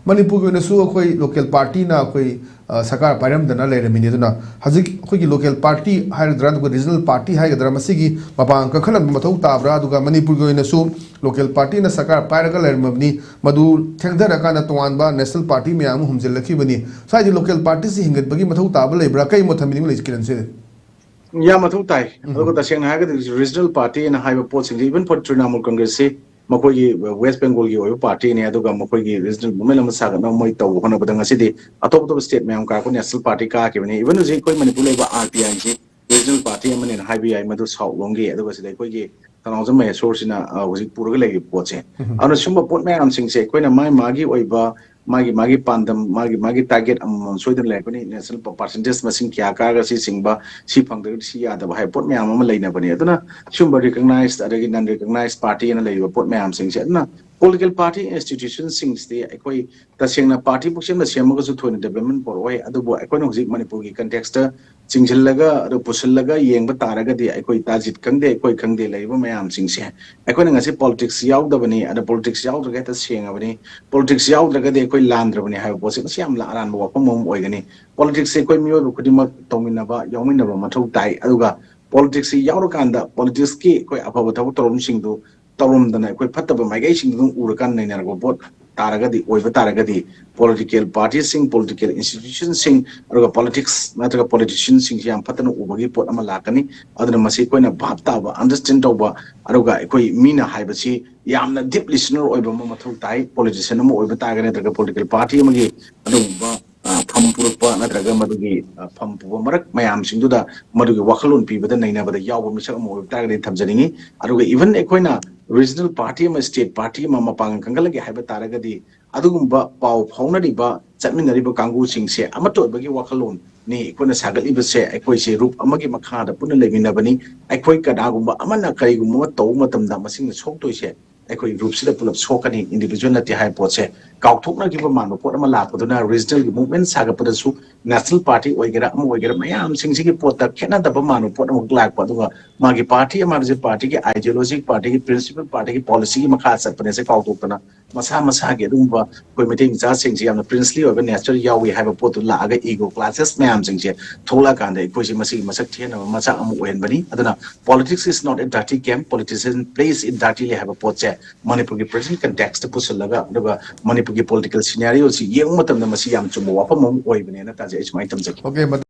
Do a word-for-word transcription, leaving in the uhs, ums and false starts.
ꯃꯅꯤꯄꯨꯔꯒꯤ ꯑꯣꯏꯅꯁꯨ ꯑꯩꯈꯣꯏ ꯂꯣꯀꯦꯜ ꯄꯥꯔꯇꯤꯅ ꯑꯩꯈꯣꯏ ꯑ, ꯁꯔꯀꯥꯔ ꯄꯥꯏꯔꯝꯗꯅ ꯂꯩꯔꯝꯃꯤꯅꯤ꯫ ꯑꯗꯨꯅ ꯍꯧꯖꯤꯛ ꯑꯩꯈꯣꯏꯒꯤ ꯂꯣꯀꯦꯜ ꯄꯥꯔꯇꯤ ꯍꯥꯏꯒꯗ꯭ꯔꯥ, ꯑꯗꯨꯒ ꯔꯤꯖꯅꯦꯜ ꯄꯥꯔꯇꯤ ꯍꯥꯏꯒꯗ꯭ꯔꯥ, ꯃꯁꯤꯒꯤ ꯃꯄꯥꯡ ꯀꯟꯈꯠꯍꯟꯕ ꯃꯊꯧ ꯇꯥꯕ꯭ꯔꯥ? ꯑꯗꯨꯒ ꯃꯅꯤꯄꯨꯔꯒꯤ ꯑꯣꯏꯅꯁꯨ ꯂꯣꯀꯦꯜ ꯄꯥꯔꯇꯤꯅ ꯁꯔꯀꯥꯔ ꯄꯥꯏꯔꯒ ꯂꯩꯔꯝꯃꯕꯅꯤ, ꯃꯗꯨ ꯊꯦꯡꯊꯔꯀꯥꯟꯗ ꯇꯣꯉꯥꯟꯕ ꯅꯦꯁꯅꯦꯜ ꯄꯥꯔꯇꯤ ꯃꯌꯥꯝ ꯑꯃ ꯍꯨꯝꯖꯤꯜꯂꯛꯈꯤꯕꯅꯤ꯫ ꯁ꯭ꯋꯥꯏꯗꯤ ꯂꯣꯀꯦꯜ ꯄꯥꯔꯇꯤꯁꯤ ꯍꯤꯡꯒꯠꯄꯒꯤ ꯃꯊꯧ ꯇꯥꯕ ꯂꯩꯕ꯭ꯔꯥ? ꯀꯔꯤ ꯃꯣꯠ ꯊꯝꯕꯤꯅꯤꯡꯕ ꯂꯩ, ꯀꯤꯔꯟꯁꯦ? ꯌꯥꯝ ꯃꯊꯧ ꯇꯥꯏ꯫ ꯑꯗꯨꯒ ꯇꯁꯦꯡꯅ ꯍꯥꯏꯔꯒꯗꯤ ꯔꯤꯖꯅꯦꯜ ꯄꯥꯔꯇꯤ ꯑꯅ ꯍꯥꯏꯕ ꯄꯣꯠꯁꯤꯡꯁꯦ, ꯏꯚꯟ ꯐꯣꯔ ꯇ꯭ꯔꯤꯅꯥꯃꯨꯜ ꯀꯪꯒ꯭ꯔꯦꯁꯁꯤ ꯃꯈꯣꯏꯒꯤ ꯋꯦꯁ ꯕꯦꯡꯒꯣꯜꯒꯤ ꯑꯣꯏꯕ ꯄꯥꯔꯇꯤꯅꯤ, ꯑꯗꯨꯒ ꯃꯈꯣꯏꯒꯤ ꯔꯤꯖꯅꯦꯜ ꯃꯨꯚꯃꯦꯟ ꯑꯃ ꯁꯥꯒꯠꯅꯕ ꯃꯣꯏ ꯇꯧꯕ ꯍꯣꯠꯅꯕꯗ ꯉꯁꯤꯗꯤ ꯑꯇꯣꯞ ꯑꯇꯣꯞꯄ ꯁ꯭ꯇꯦꯠ ꯃꯌꯥꯝ ꯀꯥꯔꯛꯄ ꯅꯦꯁꯅꯦꯜ ꯄꯥꯔꯇꯤ ꯀꯥꯈꯤꯕꯅꯤ꯫ ꯏꯚꯟ ꯍꯧꯖꯤꯛ ꯑꯩꯈꯣꯏ ꯃꯅꯤꯄꯨꯔ ꯂꯩꯕ ꯑꯥꯔ ꯄꯤ ꯑꯥꯏꯁꯤ ꯔꯤꯖꯅꯦꯜ ꯄꯥꯔꯇꯤ ꯑꯃꯅꯦꯅ ꯍꯥꯏꯕ ꯌꯥꯏ, ꯃꯗꯨ ꯁꯥꯎꯠ ꯂꯣꯝꯒꯤ, ꯑꯗꯨꯒ ꯁꯤꯗ ꯑꯩꯈꯣꯏꯒꯤ ꯊꯧꯅꯥꯎꯖꯝ ꯃꯍꯦꯁꯣꯔꯁꯤꯅ, ꯑ, ꯍꯧꯖꯤꯛ ꯄꯨꯔꯒ ꯂꯩꯔꯤꯕ ꯄꯣꯠꯁꯦ꯫ ꯑꯗꯨꯅ ꯁꯨꯝꯕ ꯄꯣꯠ ꯃꯌꯥꯝꯁꯤꯡꯁꯦ ꯑꯩꯈꯣꯏꯅ ꯃꯥꯒꯤ ꯃꯥꯒꯤ ꯑꯣꯏꯕ, ꯃꯥꯒꯤ ꯃꯥꯒꯤ ꯄꯥꯟꯗꯝ, ꯃꯥꯒꯤ ꯃꯥꯒꯤ ꯇꯥꯔꯒꯦꯠ ꯑꯃꯃꯝ ꯁꯣꯏꯗꯅ ꯂꯩꯔꯛꯀꯅꯤ꯫ ꯅꯦꯁꯅꯦꯜ ꯄꯥꯔꯁꯦꯟꯇꯦꯖ ꯃꯁꯤꯡ ꯀꯌꯥ ꯀꯥꯔꯒ ꯁꯤ ꯆꯤꯡꯕ, ꯁꯤ ꯐꯪꯗ꯭ꯔꯒꯗꯤ ꯁꯤ ꯌꯥꯗꯕ ꯍꯥꯏꯕ ꯄꯣꯠ ꯃꯌꯥꯝ ꯑꯃ ꯂꯩꯅꯕꯅꯤ꯫ ꯑꯗꯨꯅ ꯁꯤꯒꯨꯝꯕ ꯔꯤꯀꯛꯅꯥꯏꯁ ꯑꯗꯒꯤ ꯅꯟ ꯔꯤꯀꯛꯅꯥꯏꯁ ꯄꯥꯔꯇꯤ ꯑꯅ ꯂꯩꯔꯤꯕ ꯄꯣꯠ ꯃꯌꯥꯝꯁꯤꯡꯁꯦ, ꯑꯗꯨꯅ ꯄꯣꯂꯤꯇꯤꯀꯦꯜ ꯄꯥꯔꯇꯤ ꯏꯟꯁꯇꯤꯇ꯭ꯌꯨꯁꯟꯁꯤꯡꯁꯤꯗꯤ ꯑꯩꯈꯣꯏ ꯇꯁꯦꯡꯅ ꯄꯥꯔꯇꯤ ꯄꯨꯛꯁꯦꯝꯅ ꯁꯦꯝꯃꯒꯁꯨ ꯊꯣꯏꯅ ꯗꯦꯕꯂꯞꯃꯦꯟ ꯄꯨꯔꯛꯑꯣꯏ꯫ ꯑꯗꯨꯕꯨ ꯑꯩꯈꯣꯏꯅ ꯍꯧꯖꯤꯛ ꯃꯅꯤꯄꯨꯔꯒꯤ ꯀꯟꯇꯦꯛꯁꯇ ꯆꯤꯡꯁꯤꯜꯂꯒ, ꯑꯗꯨ ꯄꯨꯁꯤꯜꯂꯒ ꯌꯦꯡꯕ ꯇꯥꯔꯒꯗꯤ, ꯑꯩꯈꯣꯏ ꯇꯥꯖꯤꯠ ꯈꯪꯗꯦ, ꯑꯩꯈꯣꯏ ꯈꯪꯗꯦ ꯂꯩꯔꯤꯕ ꯃꯌꯥꯝꯁꯤꯡꯁꯦ, ꯑꯩꯈꯣꯏꯅ ꯉꯁꯤ ꯄꯣꯂꯤꯇꯤꯛꯁ ꯌꯥꯎꯗꯕꯅꯤ, ꯑꯗ ꯄꯣꯂꯤꯇꯤꯛꯁ ꯌꯥꯎꯗ꯭ꯔꯒ ꯍꯦꯛꯇ ꯁꯦꯡꯉꯕꯅꯤ, ꯄꯣꯂꯤꯇꯤꯛꯁ ꯌꯥꯎꯗ꯭ꯔꯒꯗꯤ ꯑꯩꯈꯣꯏ ꯂꯥꯟꯗ꯭ꯔꯕꯅꯤ ꯍꯥꯏꯕ ꯄꯣꯠꯁꯦ ꯃꯁꯤ ꯌꯥꯝꯅ ꯑꯔꯥꯟꯕ ꯋꯥꯐꯝ ꯑꯃ ꯑꯣꯏꯒꯅꯤ꯫ ꯄꯣꯂꯤꯇꯤꯛꯁꯁꯦ ꯑꯩꯈꯣꯏ ꯃꯤꯑꯣꯏꯕ ꯈꯨꯗꯤꯡꯃꯛ ꯇꯧꯃꯤꯟꯅꯕ, ꯌꯥꯎꯃꯤꯟꯅꯕ ꯃꯊꯧ ꯇꯥꯏ꯫ ꯑꯗꯨꯒ ꯄꯣꯂꯤꯇꯤꯛꯁꯁꯤ ꯌꯥꯎꯔꯀꯥꯟꯗ ꯄꯣꯂꯤꯇꯤꯛꯁꯀꯤ ꯑꯩꯈꯣꯏ ꯑꯐꯕ ꯊꯕꯛ ꯇꯧꯔꯝꯁꯤꯡꯗꯨ ꯇꯧꯔꯝꯗꯅ ꯑꯩꯈꯣꯏ ꯐꯠꯇꯕ ꯃꯥꯏꯀꯩꯁꯤꯡꯗꯨ ꯑꯗꯨꯝ ꯎꯔꯀꯥꯟꯗ ꯅꯩꯅꯔꯛꯄ ꯄꯣꯠ ꯇꯥꯔꯒꯗꯤ, ꯑꯣꯏꯕ ꯇꯥꯔꯒꯗꯤ, ꯄꯣꯂꯤꯇꯤꯀꯦꯜ ꯄꯥꯔꯇꯤꯁꯤꯡ, ꯄꯣꯂꯤꯇꯤꯀꯦꯜ ꯏꯟꯁꯇꯤꯇ꯭ꯌꯨꯁꯟꯁꯤꯡ, ꯑꯗꯨꯒ ꯄꯣꯂꯤꯇꯤꯛꯁ ꯅꯠꯇ꯭ꯔꯒ ꯄꯣꯂꯤꯇꯤꯁꯤꯌꯟꯁꯤꯡꯁꯤ ꯌꯥꯝ ꯐꯠꯇꯅ ꯎꯕꯒꯤ ꯄꯣꯠ ꯑꯃ ꯂꯥꯛꯀꯅꯤ꯫ ꯑꯗꯨꯅ ꯃꯁꯤ ꯑꯩꯈꯣꯏꯅ ꯚꯥꯞ ꯇꯥꯕ, ꯑꯟꯗꯔꯁꯇꯦꯟ ꯇꯧꯕ, ꯑꯗꯨꯒ ꯑꯩꯈꯣꯏ ꯃꯤꯅ ꯍꯥꯏꯕꯁꯤ ꯌꯥꯝꯅ ꯗꯤꯞ ꯂꯤꯁꯅꯔ ꯑꯣꯏꯕ ꯑꯃ ꯃꯊꯧ ꯇꯥꯏ꯫ ꯄꯣꯂꯤꯇꯤꯁꯤꯌꯟ ꯑꯃ ꯑꯣꯏꯕ ꯇꯥꯔꯒꯗꯤ ꯅꯠꯇ꯭ꯔꯒ ꯄꯣꯂꯤꯇꯤꯀꯦꯜ ꯄꯥꯔꯇꯤ ꯑꯃꯒꯤ ꯑꯗꯨꯒꯨꯝꯕ, ꯑ, ꯐꯝ ꯄꯨꯔꯛꯄ ꯅꯠꯇ꯭ꯔꯒ ꯃꯗꯨꯒꯤ, ꯑ, ꯐꯝ ꯄꯨꯕ ꯃꯔꯛ ꯃꯌꯥꯝꯁꯤꯡꯗꯨꯗ ꯃꯗꯨꯒꯤ ꯋꯥꯈꯜꯂꯣꯟ ꯄꯤꯕꯗ ꯅꯩꯅꯕꯗ ꯌꯥꯎꯕ ꯃꯤꯁꯛ ꯑꯃ ꯑꯣꯏꯕ ꯇꯥꯔꯒꯗꯤ ꯊꯝꯖꯅꯤꯡꯉꯤ꯫ ꯑꯗꯨꯒ ꯏꯚꯟ ꯑꯩꯈꯣꯏꯅ ꯔꯤꯖꯅꯦꯜ ꯄꯥꯔꯇꯤ ꯑꯃ, ꯁ꯭ꯇꯦꯠ ꯄꯥꯔꯇꯤ ꯑꯃ ꯃꯄꯥꯡꯒꯜ ꯀꯟꯈꯠꯂꯒꯦ ꯍꯥꯏꯕ ꯇꯥꯔꯒꯗꯤ ꯑꯗꯨꯒꯨꯝꯕ ꯄꯥꯎ ꯐꯥꯎꯅꯔꯤꯕ, ꯆꯠꯃꯤꯟꯅꯔꯤꯕ ꯀꯥꯡꯕꯨꯁꯤꯡꯁꯦ ꯑꯃꯠꯇ ꯑꯣꯏꯕꯒꯤ ꯋꯥꯈꯜꯂꯣꯟꯅꯤ꯫ ꯑꯩꯈꯣꯏꯅ ꯁꯥꯒꯠꯂꯤꯕꯁꯦ ꯑꯩꯈꯣꯏꯁꯦ ꯔꯨꯞ ꯑꯃꯒꯤ ꯃꯈꯥꯗ ꯄꯨꯟꯅ ꯂꯩꯃꯤꯟꯅꯕꯅꯤ꯫ ꯑꯩꯈꯣꯏ ꯀꯅꯥꯒꯨꯝꯕ ꯑꯃꯅ ꯀꯔꯤꯒꯨꯝꯕ ꯑꯃ ꯇꯧꯕ ꯃꯇꯝꯗ ꯃꯁꯤꯅ ꯁꯣꯛꯇꯣꯏꯁꯦ ꯑꯩꯈꯣꯏ ꯒ꯭ꯔꯨꯞꯁꯤꯗ ꯄꯨꯂꯞ ꯁꯣꯛꯀꯅꯤ, ꯏꯟꯗꯤꯕꯤꯖꯨꯋꯦꯜ ꯅꯠꯇꯦ ꯍꯥꯏꯕ ꯄꯣꯠꯁꯦ ꯀꯥꯎꯊꯣꯛꯅꯈꯤꯕ ꯃꯥꯟꯕ ꯄꯣꯠ ꯑꯃ ꯂꯥꯛꯄꯗꯨꯅ ꯔꯤꯖꯅꯦꯜꯒꯤ ꯃꯨꯚꯃꯦꯟ ꯁꯥꯒꯠꯄꯗꯁꯨ ꯅꯦꯁꯅꯦꯜ ꯄꯥꯔꯇꯤ ꯑꯣꯏꯒꯦꯔꯥ ꯑꯃ ꯑꯣꯏꯒꯦꯔꯥ ꯃꯌꯥꯝꯁꯤꯡꯁꯤꯒꯤ ꯄꯣꯠꯇ ꯈꯦꯠꯅꯗꯕ ꯃꯥꯟꯕ ꯄꯣꯠ ꯑꯃꯈꯛ ꯂꯥꯛꯄ, ꯑꯗꯨꯒ ꯃꯥꯒꯤ ꯄꯥꯔꯇꯤ ꯑꯃ ꯍꯥꯏꯕꯁꯦ ꯄꯥꯔꯇꯤꯒꯤ ꯑꯥꯏꯗꯤꯌꯣꯂꯣꯖꯤ, ꯄꯥꯔꯇꯤꯒꯤ ꯄ꯭ꯔꯤꯟꯁꯤꯄꯜ, ꯄꯥꯔꯇꯤꯒꯤ ꯄꯣꯂꯤꯁꯤꯒꯤ ꯃꯈꯥ ꯆꯠꯄꯅꯦꯁꯦ ꯀꯥꯎꯊꯣꯛꯇꯅ ꯃꯁꯥ ꯃꯁꯥꯒꯤ ꯑꯗꯨꯒꯨꯝꯕ ꯑꯩꯈꯣꯏ ꯃꯩꯇꯩ ꯃꯆꯥꯁꯤꯡꯁꯤ ꯌꯥꯝꯅ ꯄ꯭ꯔꯤꯟꯁꯂꯤ ꯑꯣꯏꯕ ꯅꯦꯆꯔ ꯌꯥꯎꯏ ꯍꯥꯏꯕ ꯄꯣꯠꯇꯨ ꯂꯥꯛꯑꯒ ꯏꯒꯣ ꯀ꯭ꯂꯥꯁꯦꯁ ꯃꯌꯥꯝꯁꯤꯡꯁꯦ ꯊꯣꯛꯂꯛꯑꯀꯥꯟꯗ ꯑꯩꯈꯣꯏꯁꯦ ꯃꯁꯤꯒꯤ ꯃꯁꯛ ꯊꯦꯟꯅꯕ ꯃꯆꯥꯛ ꯑꯃ ꯑꯣꯏꯍꯟꯕꯅꯤ꯫ ꯑꯗꯨꯅ politics is not a dirty game, politician plays it dirtyly ꯍꯥꯏꯕ ꯄꯣꯠꯁꯦ ꯃꯅꯤꯄꯨꯔꯒꯤ ꯄ꯭ꯔꯦꯖꯦꯟ ꯀꯟꯇꯦꯛꯁꯇ ꯄꯨꯁꯤꯜꯂꯒ ꯑꯗꯨꯒ ꯃꯅꯤꯄꯨꯔꯒꯤ ꯄꯣꯂꯤꯇꯤꯀꯦꯜ ꯁꯤꯅꯥꯔꯤꯑꯣꯁꯤ ꯌꯦꯡꯕ ꯃꯇꯝꯗ ꯃꯁꯤ ꯌꯥꯝ ꯆꯨꯝꯕ ꯋꯥꯐꯝ ꯑꯃ ꯑꯣꯏꯕꯅꯦꯅ ꯇꯥꯖꯩ꯫ ꯑꯩ ꯁꯨꯃꯥꯏꯅ ꯊꯝꯖꯒꯦ꯫ Okay,